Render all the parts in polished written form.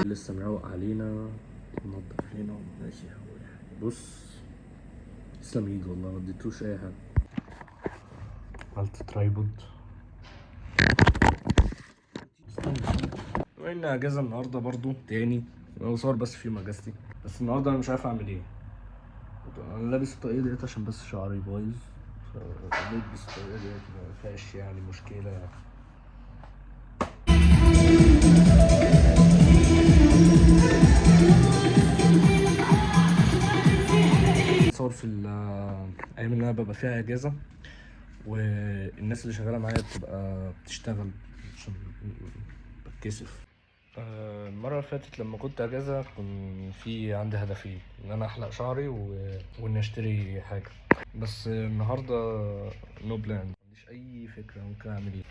لسه مروق علينا، منضف لنا وماشي. بص تسلم ايد والله، ما اديتوش اي حاجة. عملت tripod. بما ان اجازه النهارده برضو تاني، انا بصور بس في يوم اجازتي، بس النهارده انا مش عارف اعمل ايه. انا لابس الطاقية ديت عشان بس شعري بايظ، فبلبس الطاقية ديت ما فيهاش يعني مشكلة. بصور في الايام اللي انا ببقى فيها اجازه، والناس اللي شغالة معايا بتبقى بتشتغل عشان بتكسف. المرة اللي فاتت لما كنت اجازه كان في عندي هدفين، ان انا احلق شعري وان اشتري حاجة، بس النهارده no plan، ما عنديش اي فكرة ممكن اعمل ايه،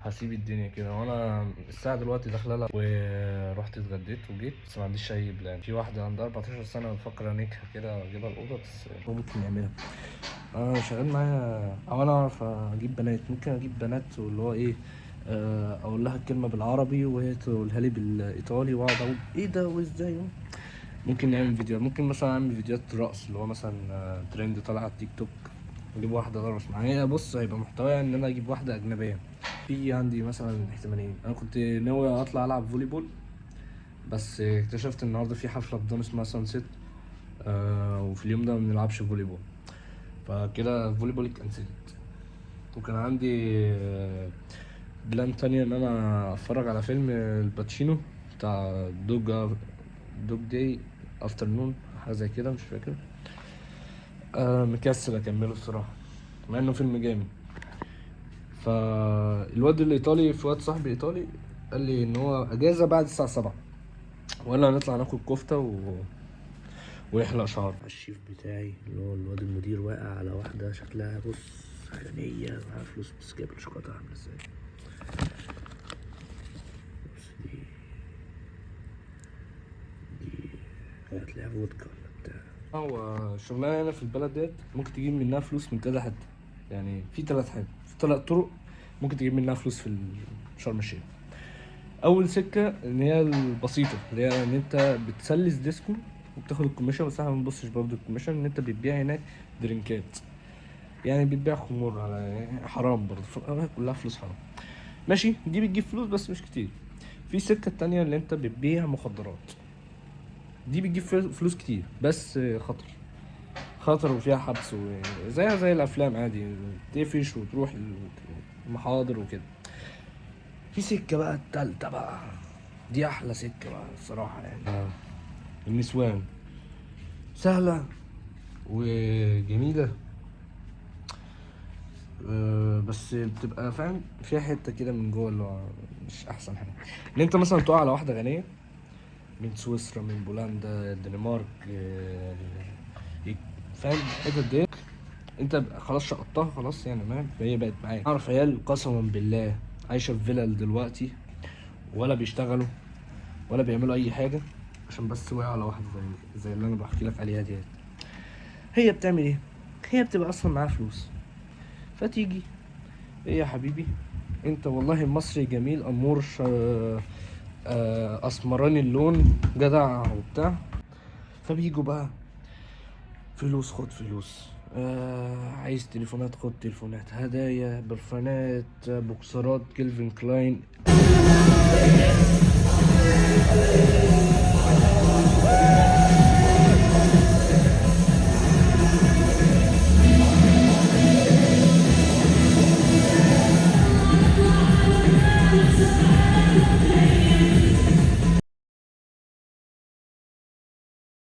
فهسيب الدنيا كده. وانا الساعة دلوقتي داخله لها، ورحت اتغديت وجيت، بس ما عنديش اي plan. في واحدة عندها 14 سنة بفكر انيكها كده واجيبها الاوضة، بس هو ممكن يعملها. انا شغال معايا او انا اعرف اجيب بنات، ممكن اجيب بنات واللي هو ايه، اقول لها الكلمة بالعربي وهي تقولها لي بالايطالي، واقعد اقول ايه ده وازاي. ممكن نعمل فيديو، ممكن مثلا اعمل فيديوهات رقص اللي هو مثلا ترند طالع على التيك توك، اجيب واحدة ارقص معايا. بص هيبقى محتوى ان انا اجيب واحدة اجنبية. في عندي مثلا احتمالين، انا كنت ناوي اطلع العب volleyball، بس اكتشفت النهارده في حفلة في دون اسمها Sunset، وفي اليوم ده ما بنلعبش volleyball، فكده volleyball اتكنسلت. وكان عندي plan تانية ان انا اتفرج على فيلم الباتشينو بتاع Dog Day Afternoon، حاجة زي كده مش فاكر. مكسل اكمله الصراحة مع انه فيلم جامد. فالواد الايطالي، في واد صاحبي ايطالي قال لي ان هو اجازه بعد الساعة 7، وقال لي هنطلع ناكل كفته ويحلق شعر. الشيف بتاعي اللي هو الواد المدير واقع على واحدة شكلها بص غنية معاها فلوس، بس جايب الشوكولاتة عامله ازاي. بص دي هتلاقيها فودكا ولا بتاع. هو الشغلانة هنا في البلد ديت ممكن تجيب منها فلوس من كذا حتة، يعني في ثلاث حاجات، في ثلاث طرق ممكن تجيب منها فلوس في شرم الشيخ. اول سكة ان هي البسيطة، اللي هي ان انت بتسلس ديسكو وبتاخد ال commission، بس احنا ما بنبصش برضه ال commission، ان انت بتبيع هناك درينكات، يعني بتبيع خمور على حرام برضه، كلها فلوس حرام ماشي، دي بتجيب فلوس بس مش كتير. في السكة التانية اللي انت بتبيع مخدرات، دي بتجيب فلوس كتير بس خطر، خطر وفيها حبس، وزيها زي الافلام عادي تقفش وتروح المحاضر وكده. في سكة بقى التالتة بقى، دي احلى سكة بقى الصراحة، يعني النسوان سهلة وجميلة، بس بتبقى فاهم فيها حتة كده من جوه اللي هو مش احسن حاجة، ان انت مثلا تقع على واحدة غنية من سويسرا، من بولندا، الدنمارك، فاهم الحتت دي، انت خلاص شقطتها خلاص يعني، ما هي بقت معاك. اعرف عيال قسما بالله عايشه في فيلل دلوقتي، ولا بيشتغلوا ولا بيعملوا اي حاجة، عشان بس وقعوا على واحدة زي اللي انا بحكي لك عليها ديت. هي بتعمل ايه؟ هي بتبقى اصلا معاها فلوس، فتيجي ايه يا حبيبي انت والله مصري جميل امور، اسمراني اللون جدع وبتاع، فبيجوا بقى فلوس، خد فلوس، عايز تليفونات خد تليفونات، هدايا، برفانات، بوكسرات كيلفين كلاين.